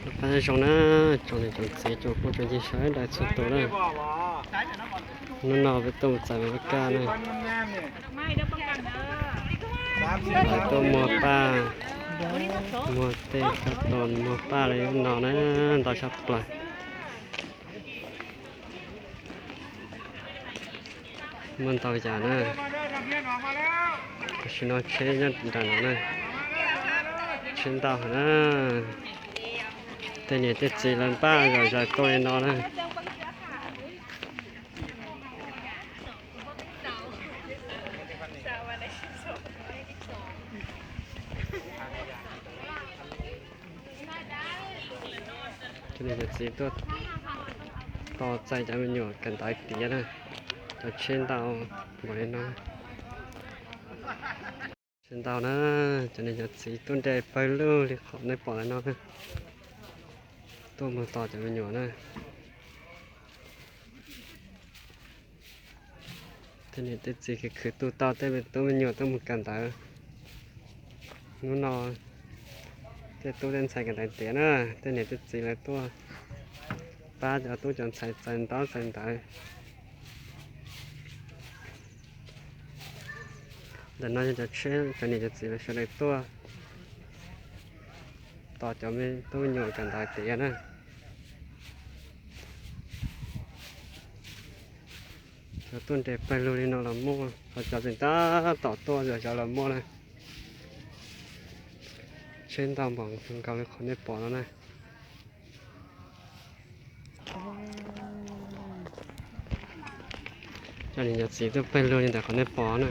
Pab zoo na, tsoom niam tsoom txiv tsoom phooj tsoom ywg sawv daws txhua tus na. Hnub no peb tuaj mus txais maj kaj na. Lawv tuaj muag paj, muag tej kab toos muag paj li no na, ntau tshaj plaws. Muaj ntau yam na. Tam sim no tsheb nyob nram no na, tsheb ntau heev na. Tej niam tej txiv lawv npaj zom zaws tuaj li no na. Cov niam cov txiv tuaj tos txais cov me nyuam kawm ntawv tiav na. Cov tsheb ntau npaum li no. Tsheb ntau na, cov niam cov txiv tuaj nres pawg lug li qhov nej pom ntawm no na. Tuaj mus tos cov me nyuam na. Tej niam tej txiv khwv khwv tu tau tej me tub me nyuam tuaj mus kawm ntawv. Hnub no tej tub tej ntxhais kawm ntawv tiav na, tej niam tej txiv lawv tuaj pab cov tub cov ntxhais txais ntaub txais ntawv. Ntawm no yog cov tsheb cov niam cov txiv lawv sawv daws tuaj tos cov me tub me nyuam kawm ntawv tiav na. Cov tuaj nres pawg lug li no los muaj, ho cov tseem tab tom tuaj zom zaws los muaj na. Tsheb ntau npaum nkaus li qhov nej pom no na. Cov niam cov txiv tuaj pawg lug li ntawm qhov nej pom na.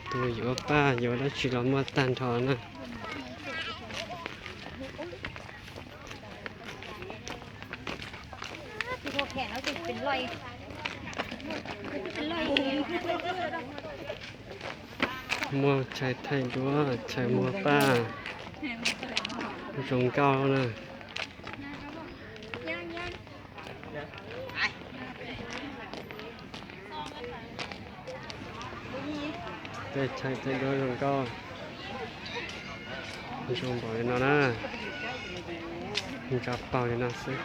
Tus yuav paj yuav dab tsi los muaj tag nrho na. Muaj chaw thaij duab, chaw muag paj, zoo nkauj na. Tej chaw thaij duab zoo nkauj, zoo npaum li no na. Ntsa paug li no xwb.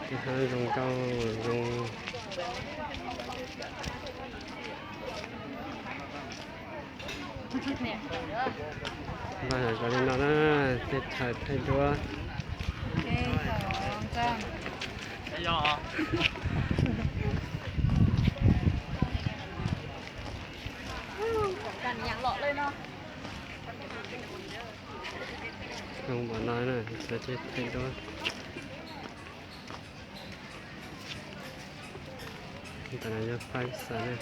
Tej hab zoo nkauj zoo. Npaj zom zaws li no na, tej chaw thaij duab. Zoo npaum no na, chaw thaij duab. Ntawm no yog pab xav na.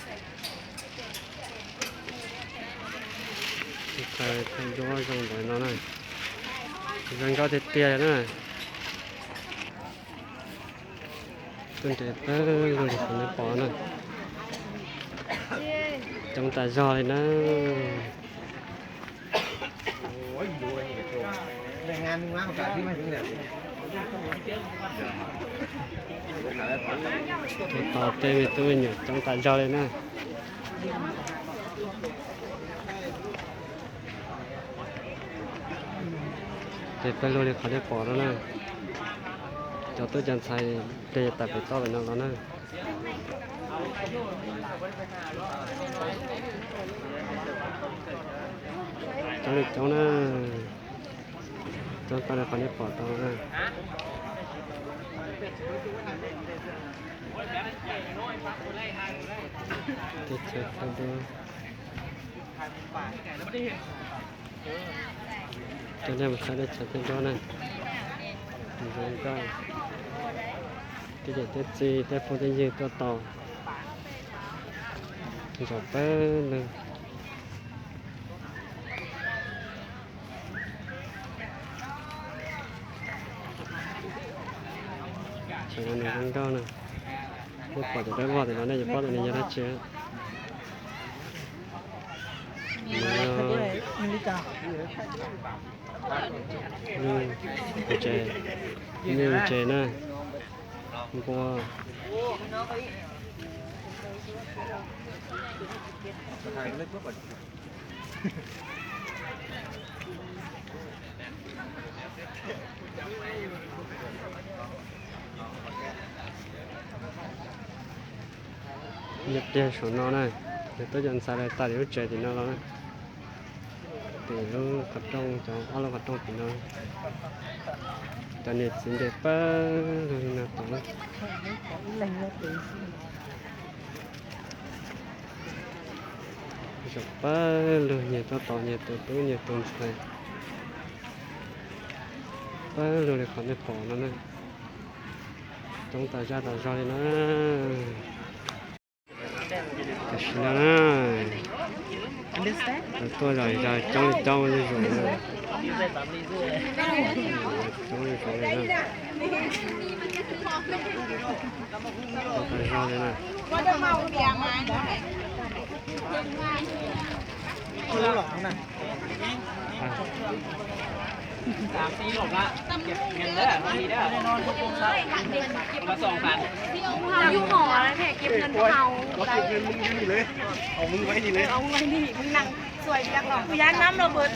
Chaw thaij duab zoo npaum no na. Zoo nkauj tiag tiag na. Tuaj nres pawg lug li qhov nej pom na. Coob tas zog li na. Tos tej me tub me nyuam coob tas zog li na. Ces pawg lug li qhov nej pom no na. Cov tub cov ntxhais ces yuav tawm pem toj pem no los na. Coob li coob na. Coob tag li qhov nej pom tau na. Teb chaws thaij duab. Coj nej mus saib teb chaws thaij duab na. Zoo nkauj. Tej niam tej txiv tej phooj tej ywg tuaj tos ntsoov pawg lug. Tam no nws zoo nkauj na. Nej pom cov dawb vog tim no nej yuav paub tias nws yog dab tsi. Nyuj ntses, nyuj ntses na, npua. Nyob pliag saum no na, yog tuaj cov ntxhais lawv tawm lub tsev tim no los na, tim lub qhov rooj, cov ob lub qhov rooj tim no, cov niam txiv nres pawg lug li no tod. Zaum pawg lug, nyias tuaj tos nyias tus tub nyias tus ntxhais, pawg lug li qhov nej pom no na. Coob tas zaj tas zog li na. Tam sim no na, lawv tuaj zom zaws coob li coob zuj zus na. Coob zuj zus li na. Coob tas zog li na. Yus hov,เก็บเงินพวกเรา เอามึงไว้นี่เลย เอามึงไว้นี่ มึงนั่งช่วยพี่ยักษ์หรอก กูย้านน้ำระเบิด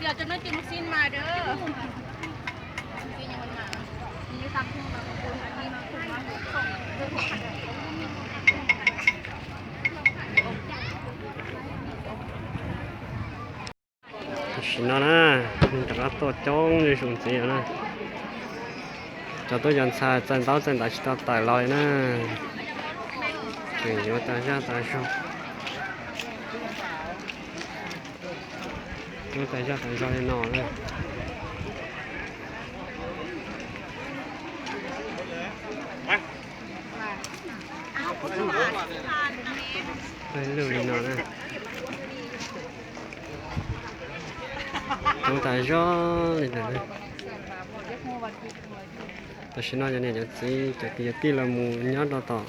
Giờ cho nó chừng xin mà đỡ. Tam sim no na, neeg rov qab tuaj coob zuj zus ntxiv na. Cov tub cov ntxhais txais ntaub txais ntawv tsis tau tawm los li na. Tseem yuav tas zaj tas zog, yuav tas zaj tas zog li no na. Pawg lug li no na. Coob tas zog li ntawd. Tam sim no cov niam cov txiv cov kwv cov tij los mus nyob rau tom,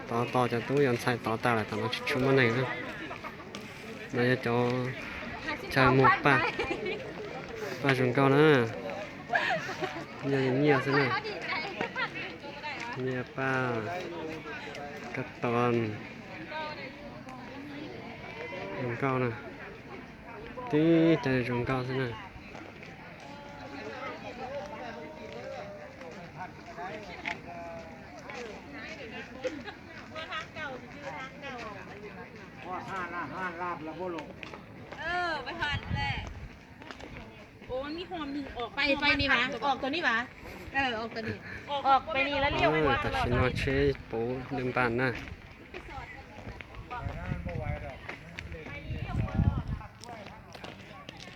tod tos cov tub cov ntxhais tod tas lawm, tom no tsis tshua muaj neeg na. No yog cov chaw mus paj, paj zoo nkauj na. Yog nyiaj xwb na. Nyiaj paj, kab toos, zoo nkauj na. Tib cov zoo nkauj xwb na. Pais, pais ni mas, ออก tus ni mas, ออก tus ni, ออก tus ni mas. Tam sim no tsheb puv dwb npas na.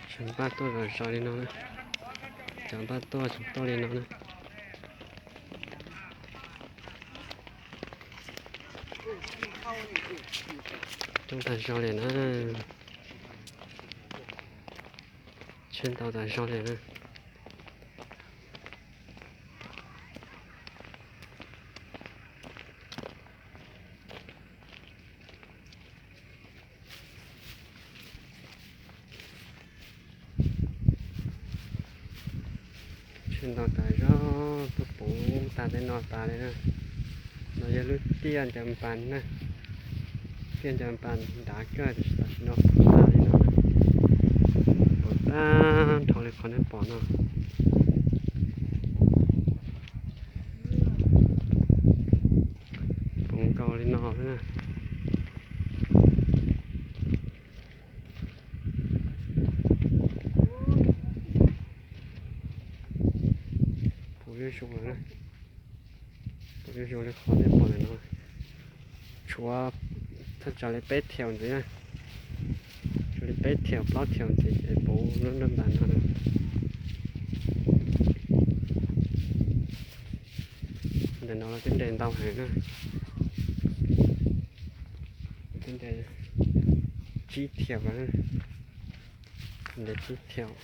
Tseem npaj tuaj zom zaws li no na. Cov npaj tuaj tseem tuaj li no na. Coob tas zog li na. Tsheb ntau tas zog li na. Tsheb ntau tas zog, tuaj puv tas tej no tas li na. No yog lub tiaj ncaws npas na. Tiaj ncaws npas dav kawg tiam sis tam sim no puv tag li no na. Puv tag nrho li qhov nej pom no. Puv nkaus li no xwb na. Puv zuj zus, puv zuj zus li qhov nej pom ntawm no. Tshuav thaj tsam li peb thiaus ntxiv na. Peb thiaus plaub thiaus ntxiv ces puv lub nroog npas no na. Ntawm no twb nres ntau heev na. Twb nres tsib thiaus, nres tsib thiaus.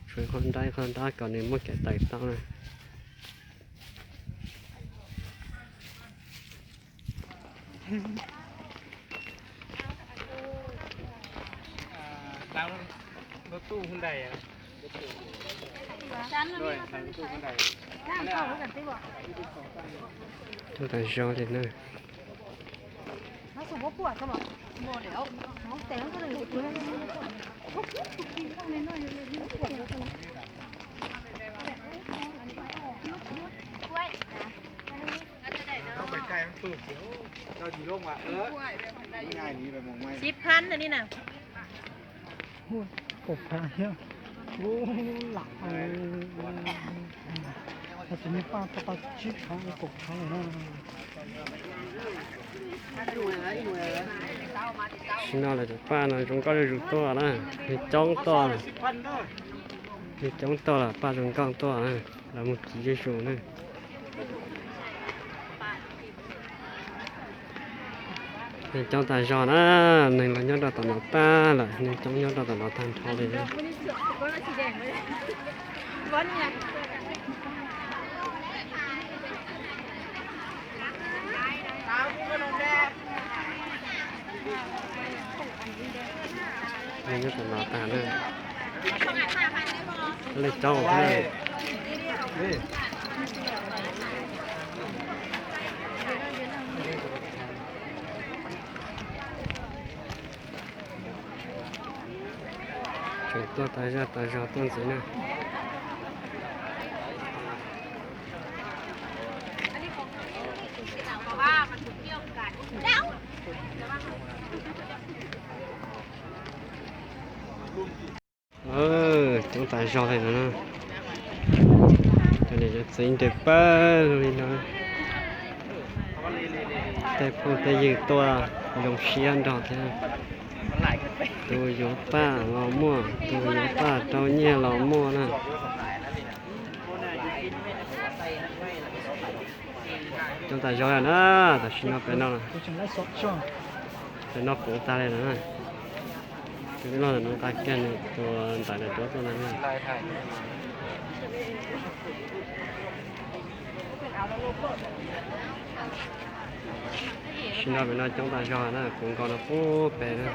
Tshuav qhov nrab qhov nrab kom nws muaj kev tawm tau na. Coob tas zog li na. Sib phab na ni na. Kaum phav thiab. Lam, tus niag paj tau tau tsib phav kaum phav lawm na. Tam sim no lawv cov paj no zoo nkauj zuj zus tuaj na, neeg coob tuaj, neeg coob tuaj lawm, paj zoo nkauj tuaj na, lawv mus kiv zuj zus na. Neeg coob tas zog na, neeg los nyob rau tom no tag lawm, neeg coob nyob rau tom no tag nrho li na. Neeg nyob tom no tag na, leej coob na. Tseem tuaj tas zaj tas zog tuaj ntxiv na. Coob tas zog li no na. Cov niam cov txiv nres pawg lug li no. Tej phooj tej ywg tuaj zoo siab nrog thiab. Tus yuav paj los muaj, tus yuav paj rau nyiaj los muaj na. Coob tas zog na, tam sim no pem no, pem no puv tag li na. Tus no ntawm no tag kiag nws tus ntawm daim duab tuaj ntag na. Sim no pem no coob tas zog na, puv nkaus no puag pem na.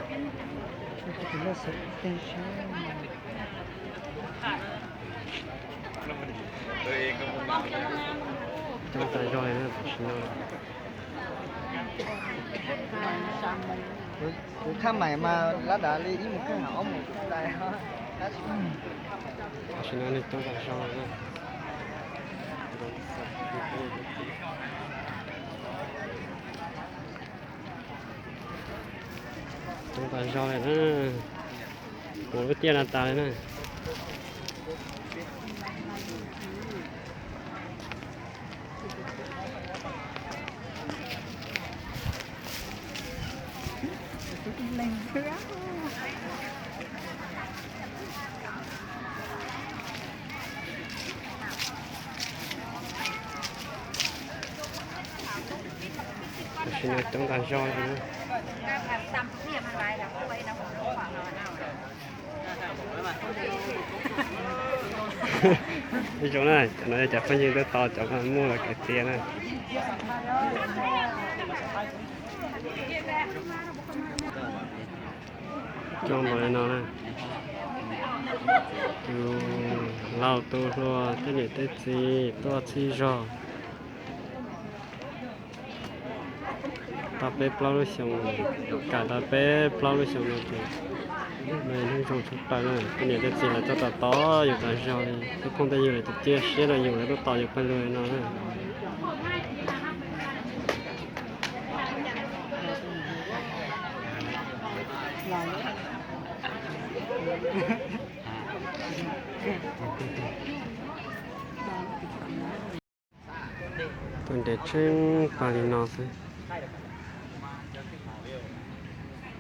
Coob tas zog li na tam sim no. Kuv thaj mais mas lab dav li ib mus kheej hab ob mus tais. Tam sim no neeg coob tas zog na. Coob tas zog li na. Puv lub tiaj no tas li na. Tam sim no coob tas zog li na. Ib zoo na, cov no yog cov phooj ywg tuaj tos cov muaj lawv kev txiav na. Coob npaum li no na. Tus laus tus hluas tej niam tej txiv tuaj txhij zog. Tau peb plaub lub xyoo, kam tau peb plaub lub xyoo no ces hnub zoo tshaj plaws na. Tej niam tej txiv lawv tuaj tos tos yus tas zog li, tej phooj tej ywg lawv cia siab rau yus, lawv tuaj tos yus pawg lug li no na. Tuaj nres tsheej pag li no xwb.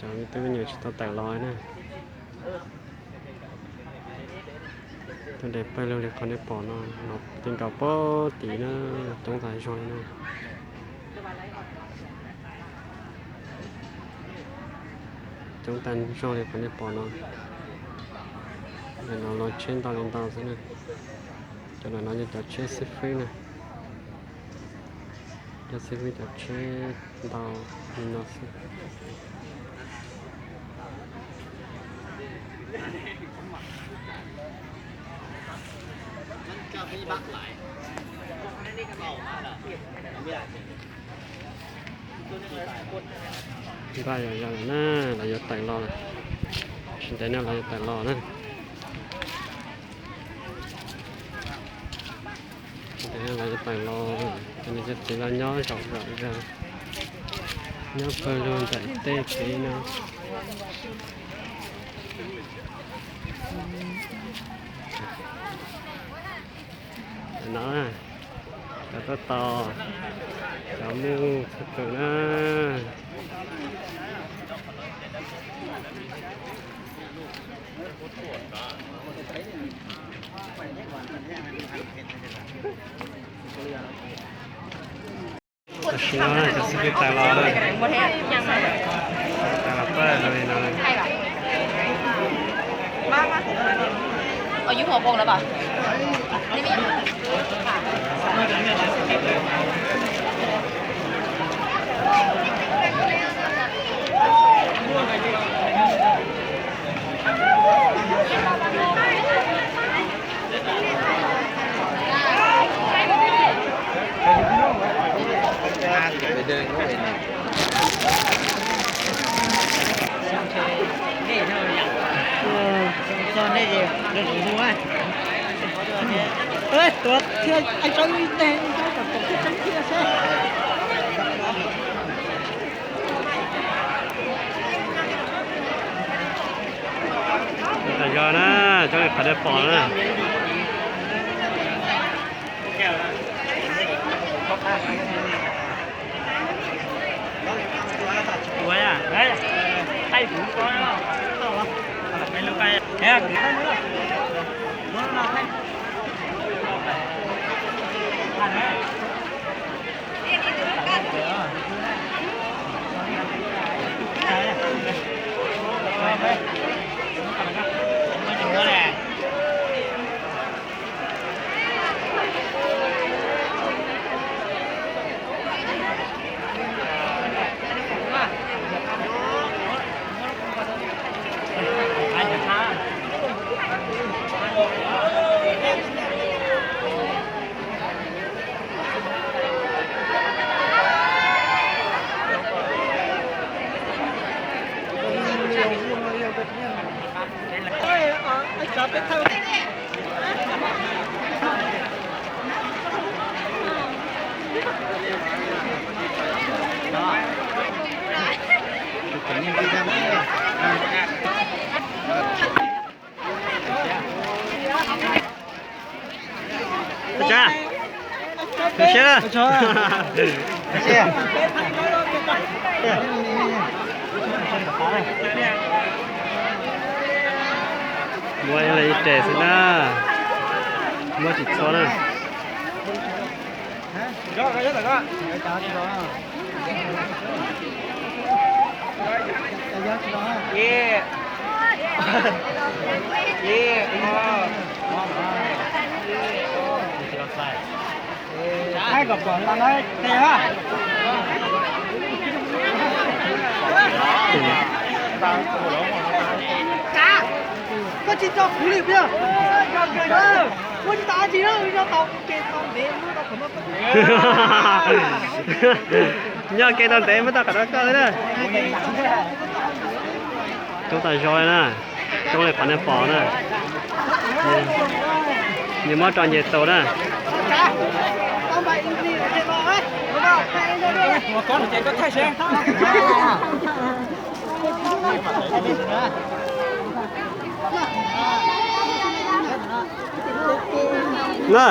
Cov me tub me nyuam tsis tau tawm los na. Cov daim pawg lug li qhov nej pom no, los ti nkaus pem tid na, coob tag zog li na. Coob tag zog li qhov nej pom no. Ntawm no los tsheb ntau li ntau xwb na. Cov no no yog cov tsheb xib fwb na. Cov xib fwb cov tsheb ntau li no xwb. Npaj yog yog lawm na, lawv yuav tawm los lawm. Ntev no lawv yuav tawm los na. Ntev no lawv yuav tawm los, cov niam cov txiv los nyob zaum zom zaws, nyob pawg lug ntawm tej kev no. Cov no, cov tuaj tos, cov mus txhua tus na. Tam sim no cov xib fwb tawm los lawm, tawm los pawg li no. Tuav thiab, tawm zog na, coob li qhov nej pom na. Ua tsaug, zoo siab. Muab ib leeg ib tes xwb na, muab tsis txhua na. Koj tsis tso kuv li, muab tsis tau dab tsi na, yog tau ke tau ntev muab tau qhov no. Nyob ke tau ntev muab tau qhov no koj xwb na. Coob tas zog li na, coob li qhov nej pom na. Nws muab rau nce tus na. Na.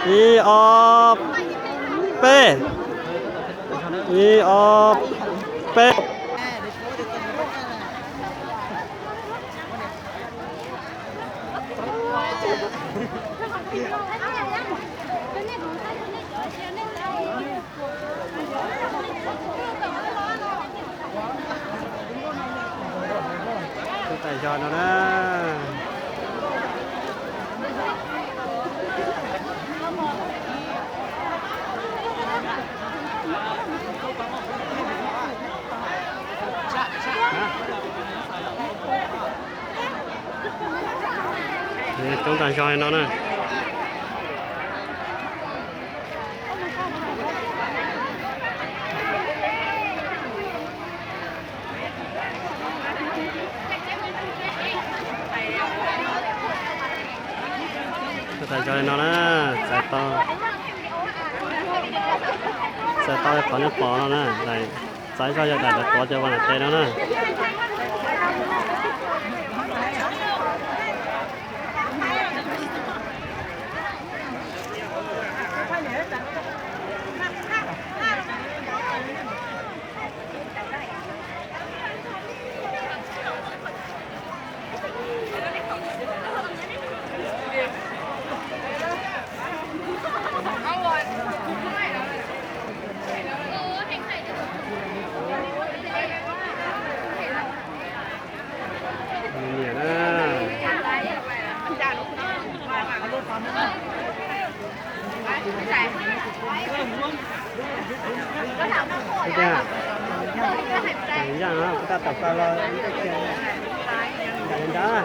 Ib, ob, peb. Ib, ob, peb. Tub tas zog no na. Coob tas zog li no na. Coob tas zog li no na, txais tau, txais tau li qhov nej pom no na, daim txais zog yog daim lawv tuav cov vas nam tes no na. Niam na. Ntag, kuv tab tom xa los, ntag.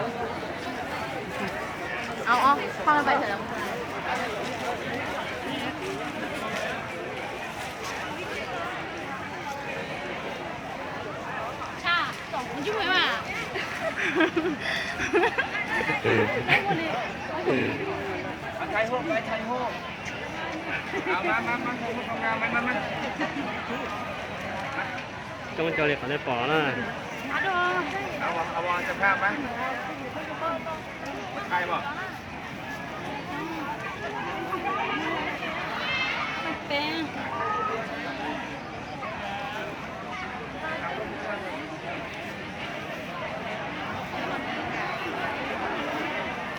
Coob cuag li qhov nej pom na.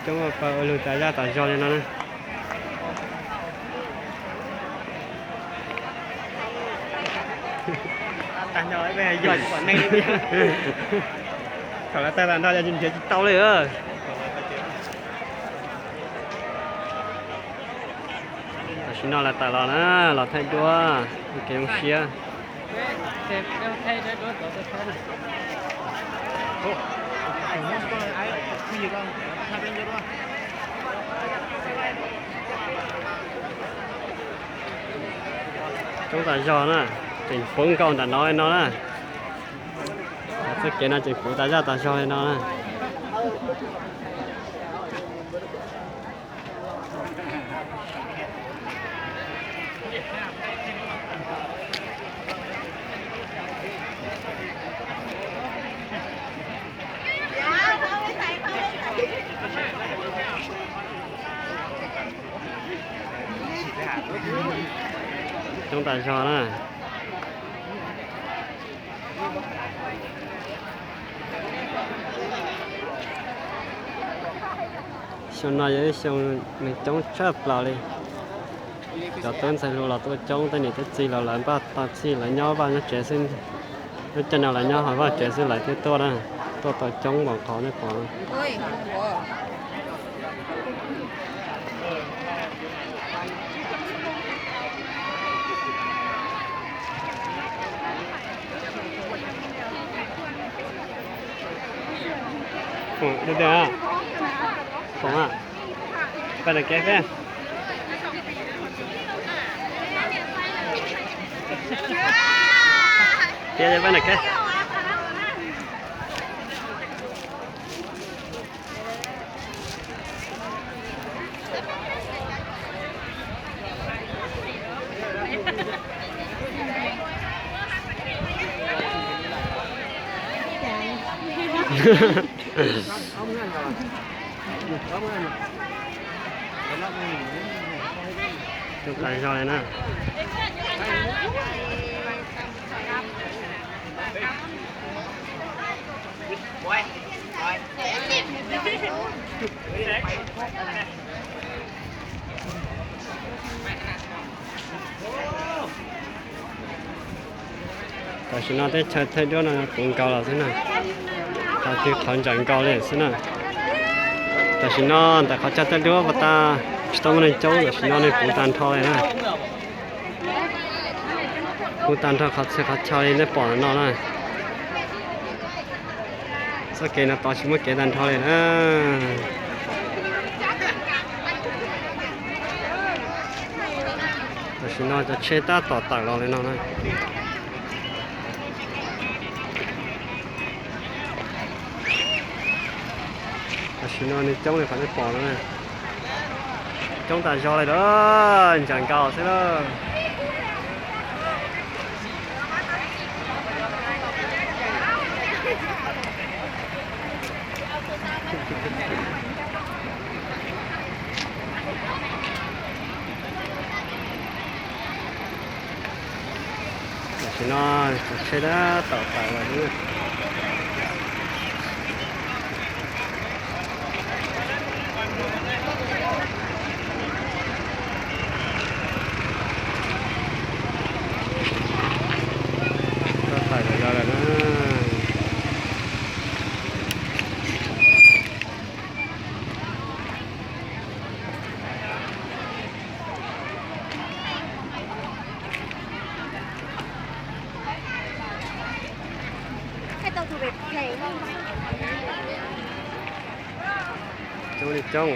Coob pawg ua lug tas zaj tas zog li no na. Tag nrho peb yog tsis pom neeg li tiag. Thaum lawv tawg tag nrho yog tsis nrhiav tsis tau li. Tam sim no lawv tawm los na, los thaij duab ua kev zoo siab. Coob tas zog na, tseem puv nkaus ntawm no li no na. Txoj kev no tseem puv tas zaj tas zog li no na. Coob tas zog na. Xyoo no yog ib xyoo neeg coob tshaj plaws li. Cov tub ntxhais hluas los tuaj coob, tej niam tej txiv los lawv npaj tau txhij lawv nyob vaj nyob tsev xwb. Lub caij no lawv nyob hauv vaj tsev xwb lawv thiaj tuaj na, tuaj tau coob npaum qhov nej pom. Foom, foom, peb nram kev peb. Peb nram kev. Coob tas zog li na. Tam sim no teb chaws Thaij Duab no puv nkaus lawm xwb na. Qhov twg qhov ntsawm nkaus li xwb na. Tam sim no ntawm qhov chaw Thaij Duab pas tas tsis tau muaj neeg coob, tam sim no neeg puv tag nrho li na. Puv tag nrho qhov txhia qhov chaw li nej pom no na. Txoj kev no tod tsis muaj kev tag nrho li na. Tam sim no cov tsheb tab tom tawm los li no na. Tam sim no nws coob li qhov nej pom no na. Coob tas zog li lawm, ntsawm nkaus xwb lawm. Tam sim no cov tsheb tab tom tawm los xwb. Tab tom tawm los lawm na. Coob li coob.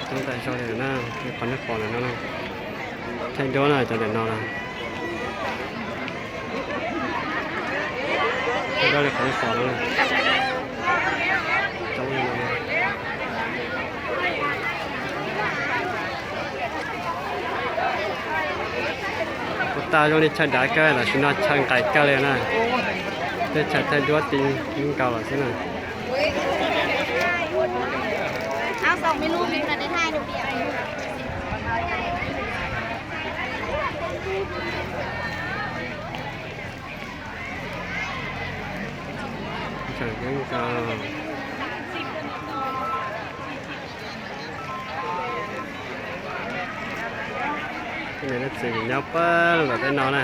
Coob tas zog li na, qhov nej pom ntawm no na. Thaij Duab na, cov ntawm no na. Thaij Duab li qhov nej pom no na. Coob li no. Puas tas zoo li chaw dav kawg, tam sim no chaw nqaim kawg li na. Teb chaws Thaij Duab ti nkaus lawm xwb na. Leej txiv nyob pab lawm tej no na.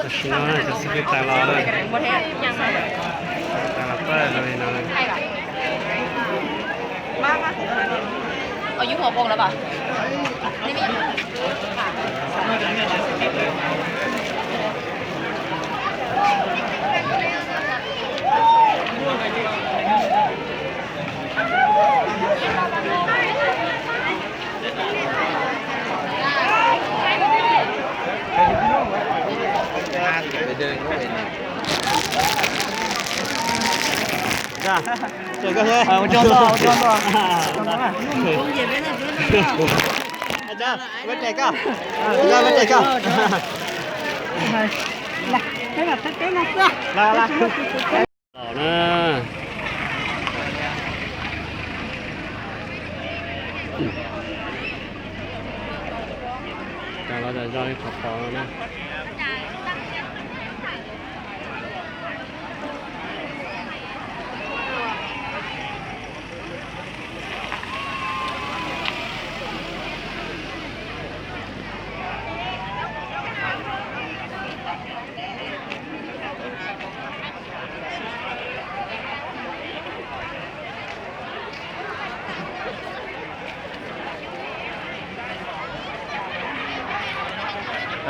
Tam sim no cov xib fwb tawm los lawm, tawm los pab zoo li no lawm. Los na. Los zov li qhov pom no na.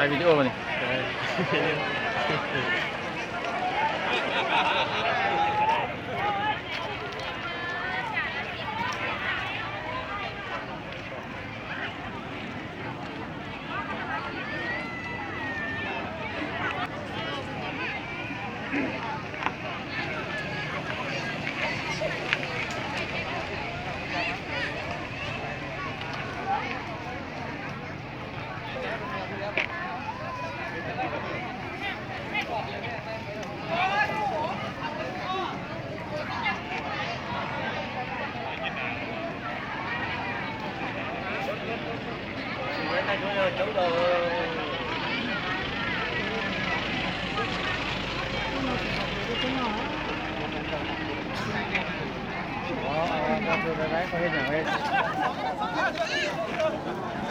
Hais video mas.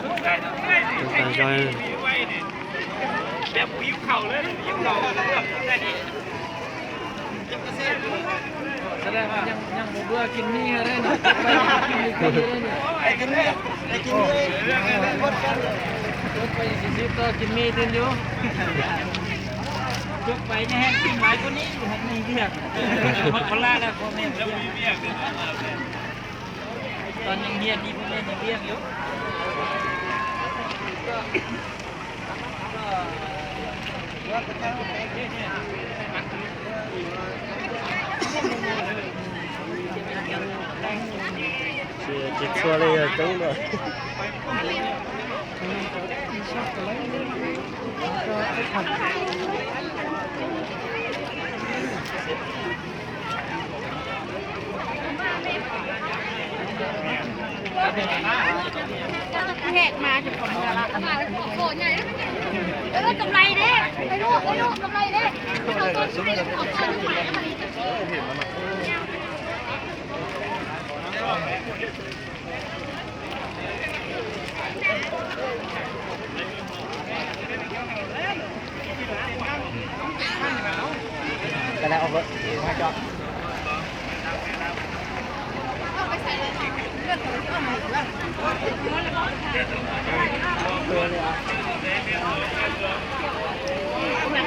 Tus tag zog. Sawv daws nyeem, nyeem mus dua kis mis no, cov pais yog kis mis li no. Cov pais yog kis mis li no. Cov pais yog kis mis li no, neeg Viaj, Mab Pov Laj, neeg Viaj, tau neeg Viaj li, neeg Viaj li. Tsis txhua li, yog coob lawm.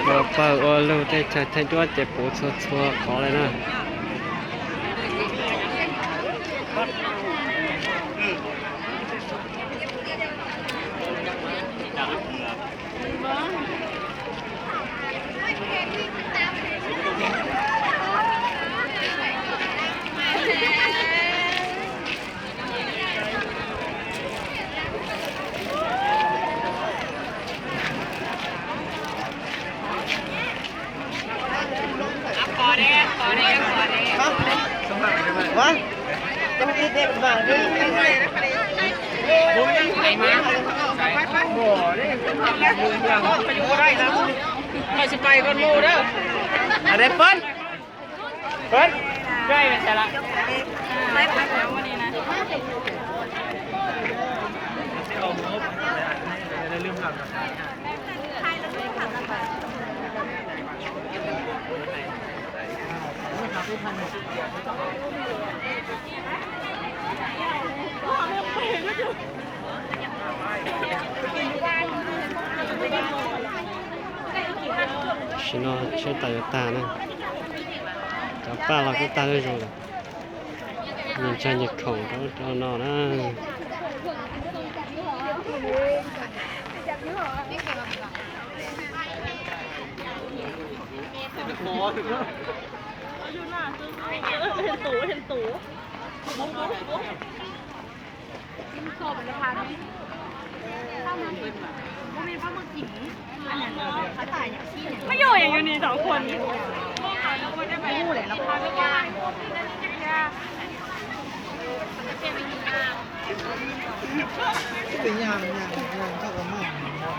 Ua pawg ua lug, tej chaw thaij duab ces puv txhua txhua qhov li na. Tam sim no tsheb tawm yuav tag na, cov paj los kuj tag zuj zus lawm. Nyias ntshaig nyias khoom rau rau no na.ไม่อยู่อย่างอยู่นี่สองคน Ib tug nyag nyag nyag txog ua maj. Tsis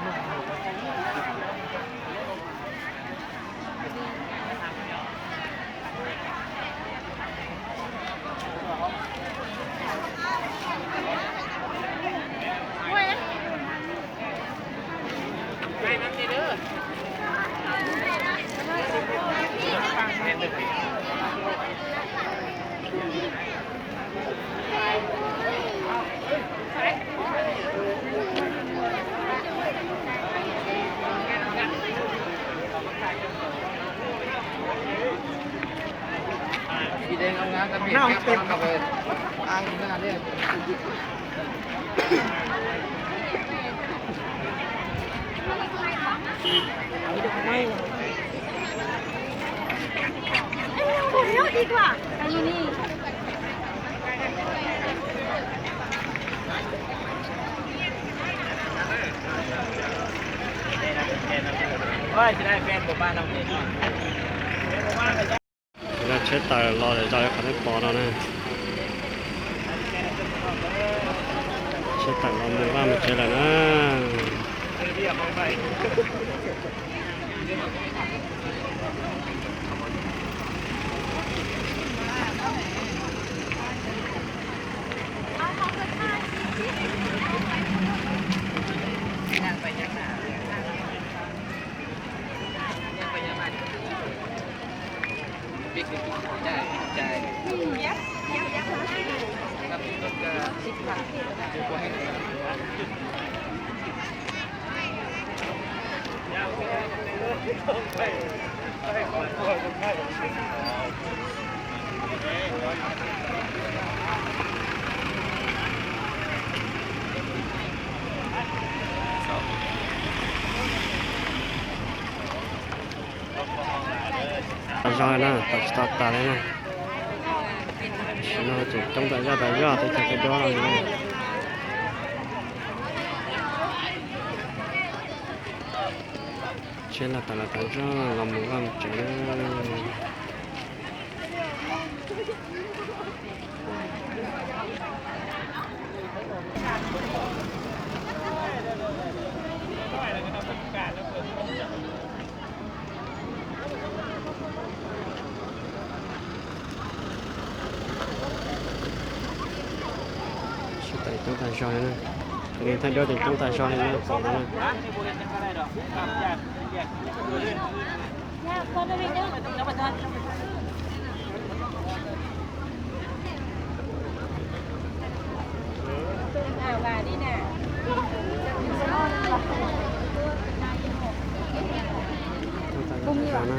tau, tsheb tawm los lawm, zos qhov nej pom no na. Tsheb tawm los mus vaj mus tsev lawm na. Tau zog na, tau tsis tau tas li na. Tam sim no tseem coob tas zog tas zog, tej cag tej duab no. Tsheb los tas los tas zog los mus vaj mus tsev na. Sib tawm coob tag zog li na. Li thaij duab ces coob tag zog li na, txaus no na. Coob tag zog na.